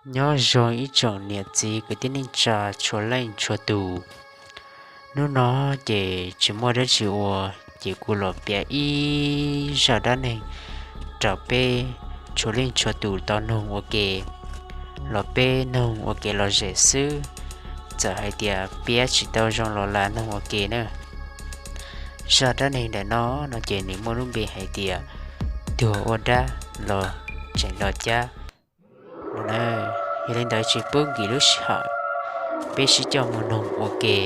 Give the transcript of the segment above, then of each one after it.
Nyob zoo ib tsoom niam txiv kwv tij neej tsa txhua leej txhua tus. Hnub no ces tsis muaj dab tsi ua, ces kuv los piav ib zaj dab neeg rau peb txhua leej txhua tus tau noog ua ke, los peb noog ua kev lom zem xwb. Txawm hais tias piav tsis tau zoo los lam noog ua ke na. Zaj dab neeg ntawm no no ces nws muaj lub npe hais tias tuag ua dab los tseem los cab no. Yog li ntawd tsis pub nkim lub sij hawm, peb sib coj mus noog ua ke.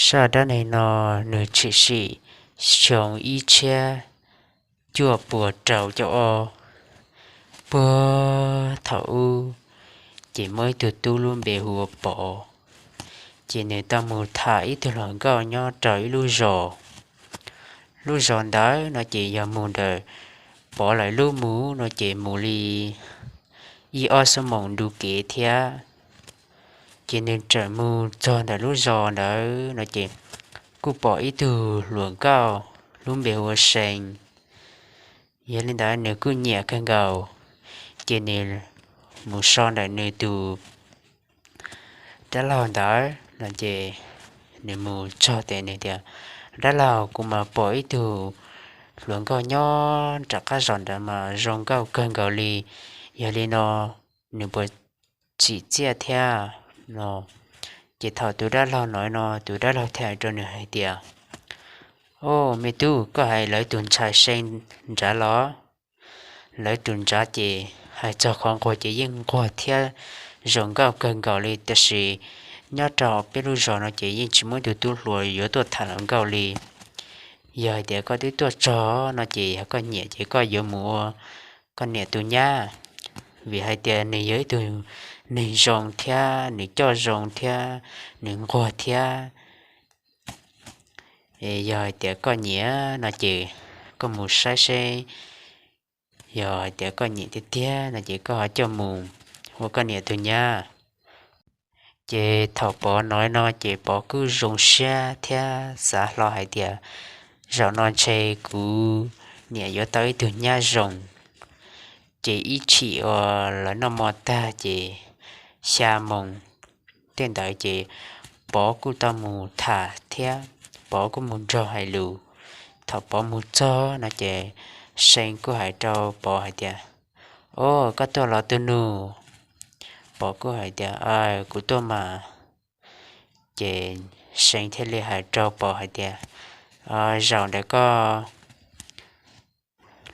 Zaj dab neeg no nws tshwm sim xyoo ib txhiab cuaj puas rau caum ob. Puag thaum ub ces muaj ib tug tub lub npe hu ua Pov, ces nws tau mus tham ib tug hluas nkauj nyob rau ib lub zos. Lub zos ntawd no ces yog mus ntawm Pov lawv lub mus no ces mus li ib ob xuab moos ntu kev thiab. Ces nws txawm mus txog ntawm lub zos ntawd no ces kuj pom ib tug hluas nkauj lub npe hu ua See. Yog li ntawd nws kuj nyiam kawg nkaus, ces nws mus so ntawm nws tus dab laug ntawd no ces nws mus txog ces nws tias, Dab laug, kuv mas pom ib tug hluas nkauj nyob nram qab zos ntawd mas zoo nkauj kawg nkaus li. Yog li no nws puas tsim txiaj thiab no? Ces thaum tus dab laug hnov no tus dab laug thiaj hais rau nws hais tias, Au, me tub, koj hais lawv tus ntxhais See nrad los? Lawv tus ntxhais ces hais txog qhov nquag ces yeej nquag thiab zoo nkauj kawg nkaus li, tab sis nyob rau peb lub zos no ces yeej tsis muaj ib tug tub hluas yuav tuaj tham hluas nkauj li. Yog hais tias koj twb tuaj txog no ces yog koj nyiam ces koj yuav mus ua koj niam tus nyab, vim hais tias nws yog ib tug neeg zoo thiab nws coj zoo thiab nws nquag thiab. Yog hais tias koj nyiam no ces koj mus saib seb, yog hais tias koj nyiam tiag tiag no ces koj ho coj mus ua koj niam tus nyab. Ces thaum Pov hnov no ces Pov kuj zoo siab thiab xav hlo hais tias, Zaum no ntshe kuv niam yuav tau ib tug nyab zoo. Ces ib chim uas lawv noj mov tag ces xya moos tej ntawd ces Pov kuj tau mus tham thiab Pov kuj mus nrog hais lus. Thaum Pov mus txog no ces See kuj hais rau Pov hais tias, Au, koj tuaj los tus nus? Pov kuj hais tias, Kuv tuaj mas. Ces See thiaj li hais rau Pov hais tias, Zaum ntawd koj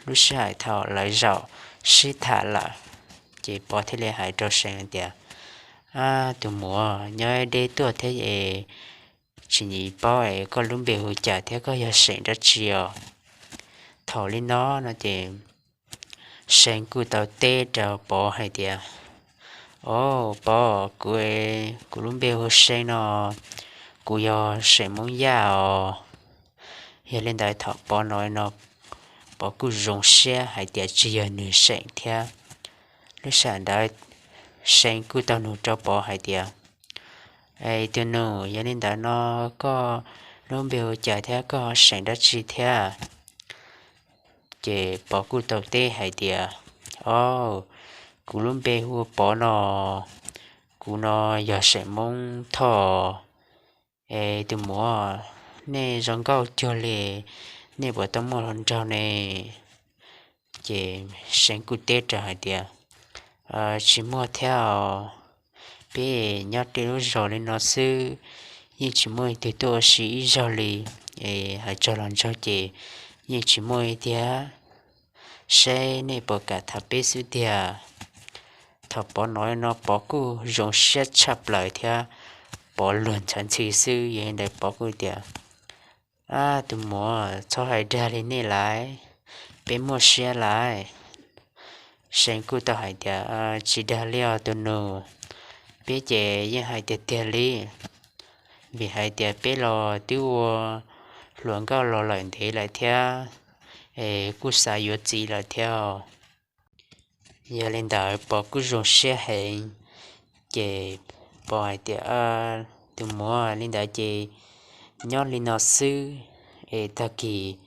lub sij hawm thaum lawv zaum sib tham lawm, ces Pov thiaj li hais rau See hais tias, Ab, tus muam, nyob deb tuaj thiab es tsis paub es koj lub npe hu cas thiab koj yog seem dab tsi os? Thaum li no no ces See kuj tau teb rau Pov hais tias, Au, Pov, kuv, kuv lub npe hu See no, kuv yog seem Hmoob Yaj os. Yog li ntawd thaum Pov hnov no, Pov kuj zoo siab hais tias tsis yog nws seem thiab. Lub sij hawm ntawd See kuj tau nug rau Pov hais tias, Es tus nus, yog li ntawd no koj lub npe hu cas thiab koj ho seem dab tsi thiab? Ces Pov kuj tau teb hais tias, Au, kuv lub npe hu ua Pov no, kuv no yog seem Hmoob Thoj. Es tus muam, nej zoo nkauj cuag li, nej puas tau muaj hluas nraug ne? Ces See kuj teb rau hais tias, Tsis muaj thiab os, peb nyob tej lub zos li no xwb, yeej tsis muaj ib tug tuaj ua si ib zaug li. Es hais txog hluas nraug ces yeej tsis muaj li tiag, seb nej puas kam tham peb xwb tiag. Thaum Pov hnov no Pov kuj zoo siab tshaj plaws thiab, Pov luag ntxhi xwb, yog li ntawd Pov kuj tias, Ab, tus muam, txhob hais dag li nej lawm, peb muaj siab lawm. See kuj tau hais tias, Tsis dag li os tus nus, peb ces yeej hais tiag tiag li, vim hais tias peb los twb ua hluas nkauj los lawm ntev lawm thiab, es kuj xav yuav txiv lawm thiab. Yog li ntawd Pov kuj zoo siab heev, ces Pov hais tias, Tus muam, li ntawd ces nyob li no xwb, es tag kis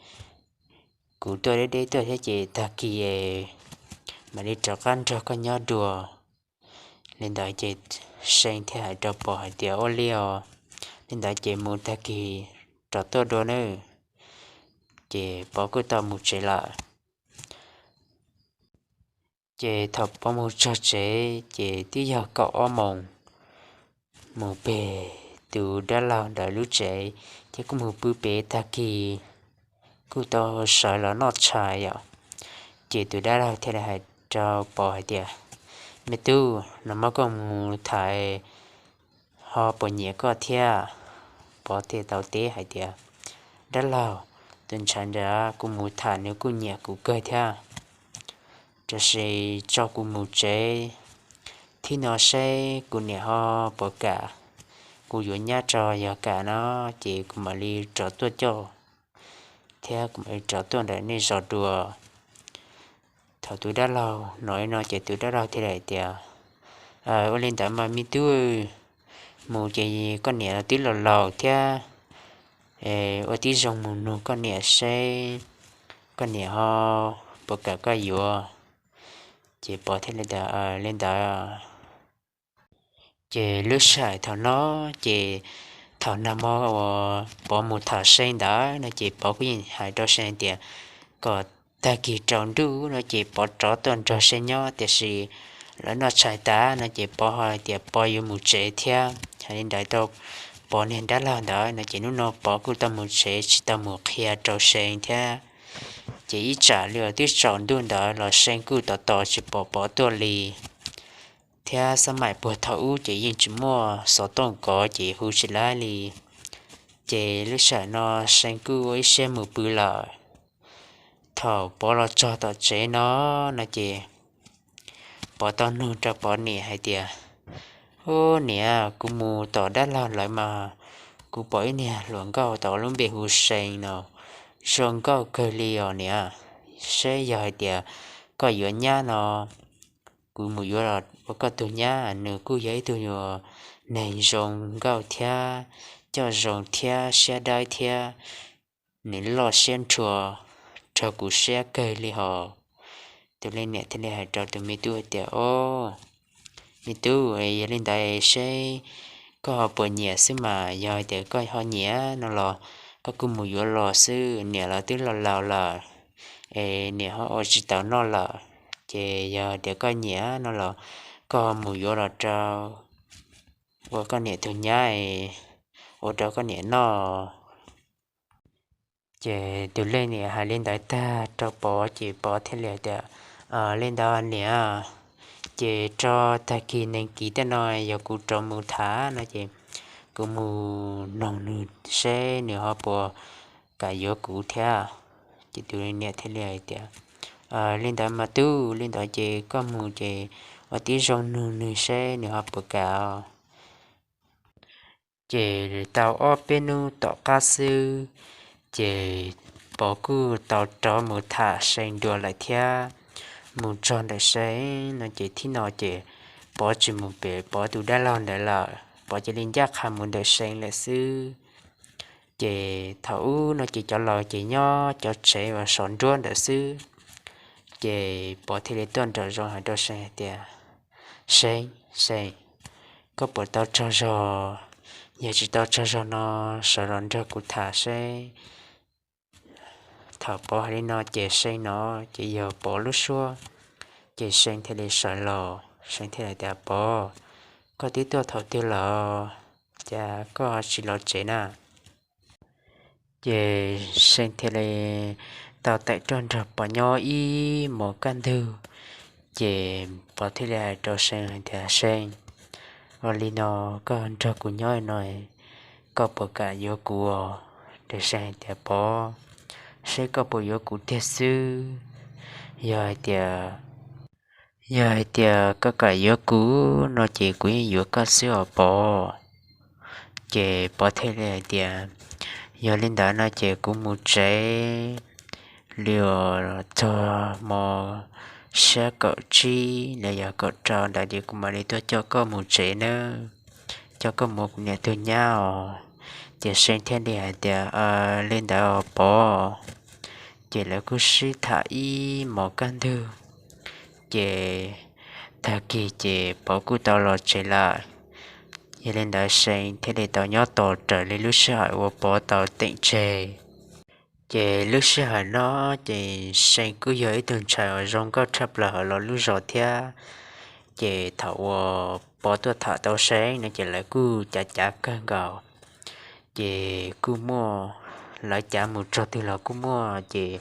kuv tuaj deb deb tuaj thiab ces tag kis mam li rov qab nrog koj nyob dua. Li ntawd ces See thiaj hais rau Pov hais tias, Ua li os, li ntawd ces mus tag kis rov tuaj dua nawb. Ces Pov kuj tau mus tsev lawm. Ces thaum Pov mus txog tsev ces twb yog kaum ob moos, mus pem tus dab laug ntawd lub tsev, ces kuj mus pw pem tag kis kuj tau sawv los noj tshais yom. Ces tus dab laug thiaj li hais rau Pov hais tias, Me tub, no muab koj mus tham, ho puas nyiam koj thiab? Pov thiaj tau teb hais tias, Dab laug, tus ntxhais ntawd kuv mus tham nws kuj nyiam kuv kawg thiab, tab sis tso kuv mus tsev thiab no seb kuv niam ho puas kam kuv yuav nyab tso, yog kam no ces kuv mam li rov tuaj coj thiab kuv mam li rov tuaj ntawm nej zos dua. Thaum tus dab laug hnov li no ces tus dab laug thiaj li hais tias, Ua li ntawd mas me tub, mus ces koj niam twb laus laus thiab, ua tib zoo mus nug koj niam seb koj niam ho puas kam koj yuav. Ces Pov thiaj li tias, Li ntawd. Ces lub sij hawm thaum no ces thaum nag hmo uas Pov mus tham See ntawd no ces Pov kuj yeej hais rau See tias kom tag kis tsaus ntuj no ces Pov rov tuaj nrog See nyob, tiam sis lawv noj tshais tas no ces Pov ho hais tias Pov yuav mus tsev thiab. Hais li ntawd rau Pov niag dab laug ntawd no ces hnub no Pov kuj tau mus tsev tsis tau mus qhia rau See thiab. Ces ib tsam li uas twb tsaus ntuj ntawd los See kuj tos tos tsis pom Pov tuaj li thiab xab maim puag thaum ub ces yeej tsis muaj xov tooj kov ces hu tsis laib li. Ces lub sij hawm no See kuj ua ib siab mus pw lawm. Thaum Pov los txog tom tsev no, no ces Pov tau nug rau Pov niam hais tias, Ub niam, kuv mus tom dab laug lawv mas kuv pom ib niag hluas nkauj tau lub npe hu See no, zoo nkauj kawg li os niam. Seb yog hais tias koj yuav nyab no, kuv mus yuav los ua koj tug nyab. Nws kuj yog ib tug neeg zoo nkauj thiab coj zoo thiab siab dawb thiab, nws loj siab nrhua, raug kuv siab kawg li hos. Tus leej niam thiaj li hais rau tus me tub hais tias, Ob, me tub, yog li ntawd seb koj ho puas nyiam xwb mas, yog tias koj ho nyiam no los koj kuj mus yuav los xwb, niam los twb laus laus lawm es niam ho ua tsis tau noj lawm. Ces yog tias koj nyiam no los koj mus yuav los rau ua koj niam tus nyab, ua rau koj niam noj. Ces tus leej niam hais li ntawd tag rau Pov ces Pov thiaj li hais tias, Li ntawd niam, ces rau tag kis neeg kis tej no yog kuv rov mus tham no ces kuv mus noog nws seb nws ho puas kam yuav kuv thiab. Ces tus niam thiaj li hais tias, Li ntawd mas tub, li ntawd ces koj mus ces ua tib zoo nug nws seb nws ho puas kam. Ces tau ob peb hnub tom qab xwb, ces Pov kuj tau rov mus tham See dua lawm thiab. Mus txog ntawm See no ces thib no ces Pov tsis mus pem Pov tus dab laug ntawd lawm, Pov cia li ncaj qha mus ntawm See lawm xwb. Ces thaum ub no ces cov laus ces nyob cov tsev uas saum nruab ntawd xwb. Ces Pov thiaj li tuaj nraum zoov hais rau See hais tias, See, See, koj puas tau tsaug zog? Yog tsis tau tsaug zog no sawv los nrog kuv tham seb. Thaum Pov hais li no ces See no ces yog Pov lub suab. Ces See thiaj li sawv los, See thiaj li tias, Pov, koj twb tuaj thaum twg lawm, cas koj tsis los tsev na? Ces See thiaj li tau tawm tuaj nrog Pov nyob ib hmos kaj ntug. Ces Pov thiaj li hais rau See hais tias, See, ua li no koj nrog kuv nyob no, koj puas kam yuav kuv? Ces See hais tias, Pov, seb koj puas yuav kuv tiag xwb. Yog hais tias, yog hais tias koj kam yuav kuv no ces kuv yeej yuav koj xwb os Pov. Ces Pov thiaj li hais tias, Yog li ntawd no ces kuv mus tsev li uas txog hmo sab kaum tsib los yog kaum rau ntawd ces kuv mam li tuaj coj koj mus tsev nawb, coj koj mus ua kuv niam tug nyab os. Ces See thiaj li hais tias, Li ntawd os Pov. Ces lawv kuj sib tham ib hmos kaj ntug, ces tag kis ces Pov kuj tau los tsev lawm. Yog li ntawd See thiaj li tau nyob tos raws li lub sij hawm uas Pov tau teem tseg. Ces lub sij hawm no ces See kuj yog ib tug ntxhais uas zoo nkauj tshaj plaws hauv lawv lub zos thiab. Ces thaum uas Pov tuaj tham tau See no ces lawv kuj cav cav kawg nkaus. Ces kuj muaj, lawv cav mus txog twg los kuj muaj, ces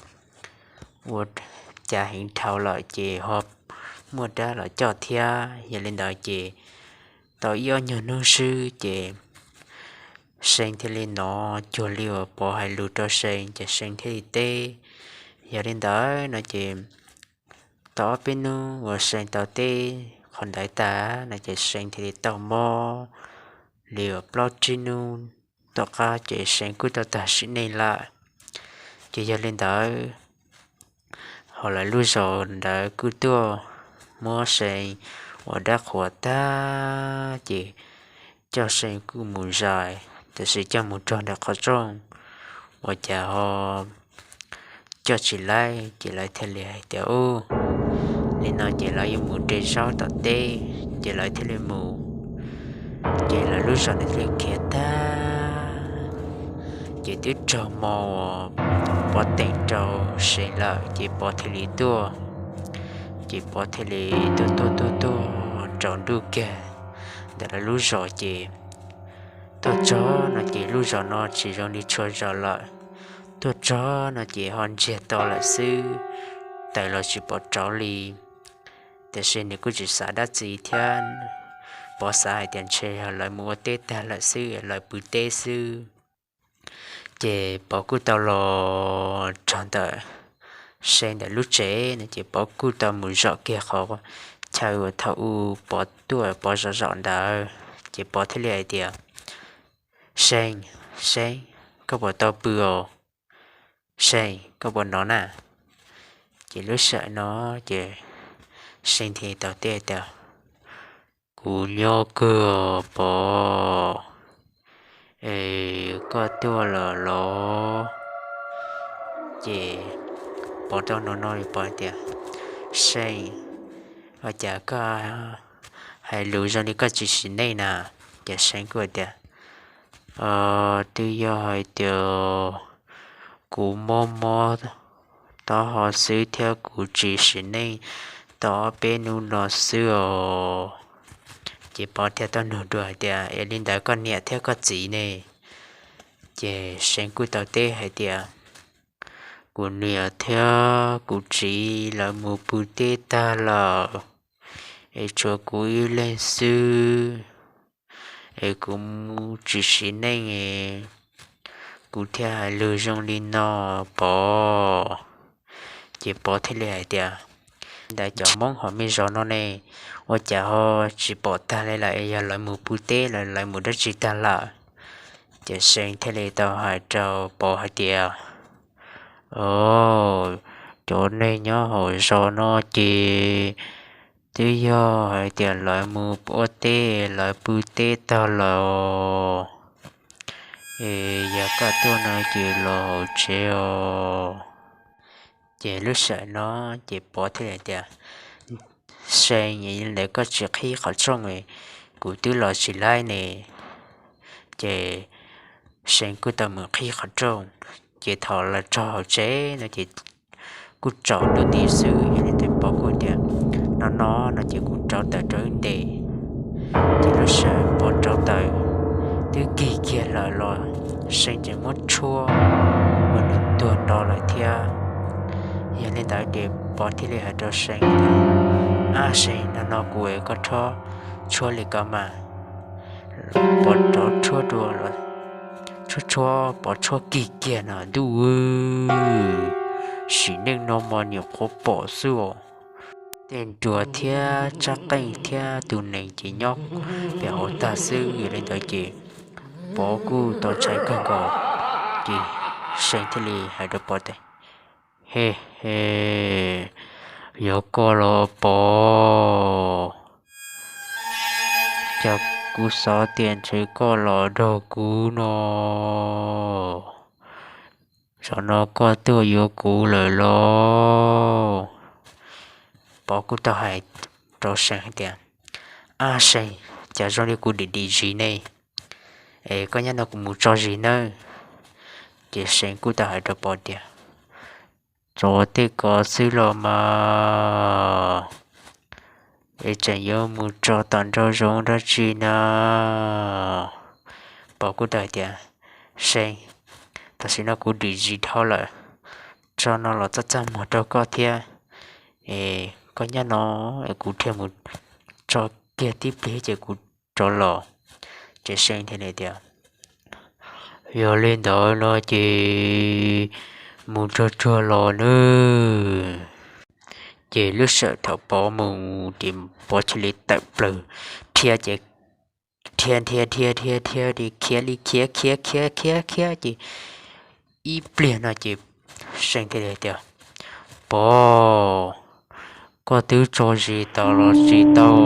ua, cav heev dhau lawm ces ho muaj dab los coj thiab. Yog li ntawd ces tau ib ob nyuag hnub xwb ces See thiaj li hnov cuag li uas Pov hais lus rau See ces See thiaj li teb. Yog li ntawd no ces tau ob peb hnub uas See tau teb qhov ntawd tag no ces See thiaj li tau mob li uas plaub tsib hnub. Tom qab ces See kuj tau tag sim neej lawm. Ces yog li ntawd, hauv lawv lub zos ntawd kuj tuaj muab See ua dab qhuas tag ces coj See kuj mus zais, tiam sis coj mus rau ntawm qhov rooj ua cas ho coj tsis laib, ces lawv thiaj li hais tias, Ub, li no ces lawv yuav mus de zaub tom teb. Ces lawv thiaj li mus, ces lawv lub zos ntawd thiaj li khiav tag. Ces twb raug hmo uas Pov teem rau See lawm ces Pov thiaj li tuaj. Ces Pov thiaj li tuaj tuaj tuaj tuaj rau nruj kiag ntawm lawv lub zos ces tuaj txog no ces lub zos no tsis zoo li txhua zaus lawm. Tuaj txog no ces ho ntsiag to lawm xwb, taws los tsis pom rauv li. Tiam sis nws kuj tsis xav dab tsi thiab, Pov xav hais tias ntshe yog lawv mus ua teb tag lawm xwb, lawv pw teb xwb. Ces Pov kuj tau los txog ntawm See ntawm lub tsev no ces Pov kuj tau mus zaum kiag qhov chaw uas thaum ub Pov tuaj Pov zaum zaum ntawd. Ces Pov thiaj li hais tias, See, See, koj puas tau pw os? See, koj puas hnov na? Ces lub sij hawm no ces See thiaj tau teb tias, Kuv nyob kawg os Pov, es koj tuaj lawm los? Ces Pov tau hnov no Pov tias, See, ua cas koj hais lus zoo li koj tsis sim neej na? Ces See kuj tias, Twb yog hais tias kuv mob mob taub hau xwb thiab kuv tsis sim neej tau ob peb hnub no xwb os. Ces Pov thiaj tau nug dua hais tias, Es li ntawd koj niam thiab koj txiv ne? Ces See kuj tau teb hais tias, Kuv niam thiab kuv txiv lawv mus pw teb tag lawm, es tshuav kuv ib leeg xwb, es kuv tsis sim neej, kuv thiaj hais lus zoo li no, Pov. Ces Pov thiaj li hais tias, Ntawd cov Hmoob hauv me zos no ne, ua cas ho tsis pom tag li lawm, yog lawv mus pw teb los lawv mus dab tsi tag lawm? Ces See thiaj li tau hais rau Pov hais tias, Os, cov neeg nyob hauv zos no ces twb yog hais tias lawv mus ua teb, lawv pw teb tag lawm, es yog koj tuaj no ces los hauv tsev os. Ces lub sij hawm no ces Pov thiaj li tias, See, yog li ntawd koj tsis qhib qhov rooj, kuv twb los tsis laib ne. Ces See kuj tau mus qhib qhov rooj, ces thaum los txog hauv tsev no ces kuj tsaus ntuj nti xwb. Yog li ntawd Pov kuj tias, No no no ces kuv rauv taws rau wb nte. Ces lub sij hawm Pov rauv taws twb kig kiag lawm los See tseem muab tshuab ua nws tuag nrho lawm thiab. Yog li ntawd ces Pov thiaj li hais rau See tias, Ab See, no no kuv es koj tshuab li ko mas. Pov rauv tshuab dua los tshuab tshuab Pov tshuab kig kiag no ntuj, sim neej no mas nyuam qhuav pom xwb os. Tej nruas thiab tsab qeej thiab tus nees ces nyob pem hauv tag xwb. Yog li ntawd ces Pov kuj tau ntshai kawg nkaus. Ces See thiaj li hais rau Pov tias, He he, yog koj los Pov, cas kuv xav tias ntshe koj los nrog kuv no. Tsam no koj tuaj yuav kuv lawm los? Pov kuj tau hais rau See hais tias, Ab See, cas zoo li kuv dim dim zis ne, es koj nyob no kuv mus tso zis nawb. Ces See kuj tau hais rau Pov tias, Tso tej ko xwb los mas, es tseem yuav mus tso tom nraum zoov dab tsi na? Pov kuj tau hais tias, See, tam sim no kuv dim zis dhau lawm, tso no los txaj txaj muag rau koj thiab. Es koj nyob no, es kuv thiaj mus tso kiag tib pliag ces kuv rov los. Ces See thiaj li tias, Yog li ntawd no ces mus tsuag tsuag los nawb. Ces lub sij hawm thaum Pov mus ces Pov thiaj li tawm plaws, dhia ces dhia dhia dhia dhia dhia li khiav li khiav khiav khiav khiav khiav ces ib pliag no ces See thiaj li tias, Pov, koj twb tso zis tas los tsis tau?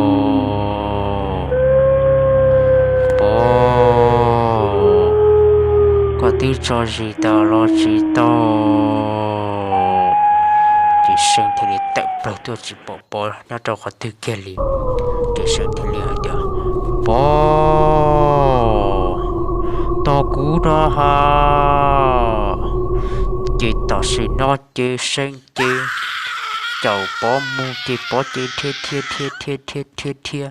Pov, koj twb tso zis tas los tsis tau? Ces See thiaj li tawm plaws tuaj tsis pom Pov nyob rau qhov twg kiag li. Ces See thiaj li hais tias, Pov, tos kuv no ha. Ces tam sim no ces See ces caum Pov mus ces Pov ces dhia dhia dhia dhia dhia dhia dhia,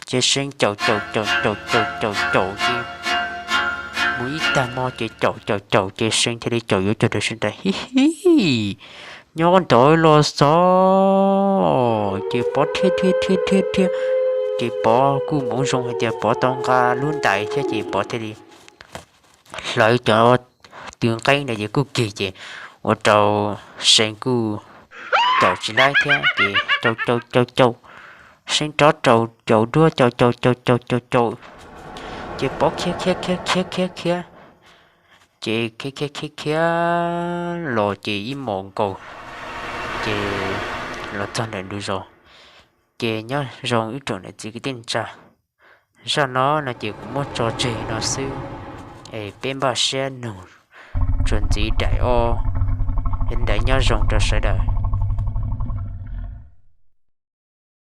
ces See caum caum caum caum caum caum caum ces mus ib tag hmo ces caum caum caum ces See thiaj li caum yuav cuag raws See tias, Hi hi, nyob ntawd los xwb. Ces Pov dhia dhia dhia dhia dhia, ces Pov kuj hmoov zoo hais tias Pov tau nqa lub ntais thiab ces Pov thiaj li hlawv cov tw nqeeb ntawd ces kuj kig ces ua rau See kuj caum tsis laib thiab ces caum caum caum caum, See rov caum caum duab caum caum caum caum caum caum, ces Pov khiav khiav khiav khiav khiav khiav, ces khiav khiav khiav khiav los ces ib hmos nkaus ces los txog ntawm ntug zos. Ces nyob zoo ib tsoom niam txiv kwv tij neej tsa, zaj no no ces kuv muab tso tseg no xwb, es peb npaj siab nug txuas ntxiv daim ob. Yog li ntawd nyob zoo rau sawv daws.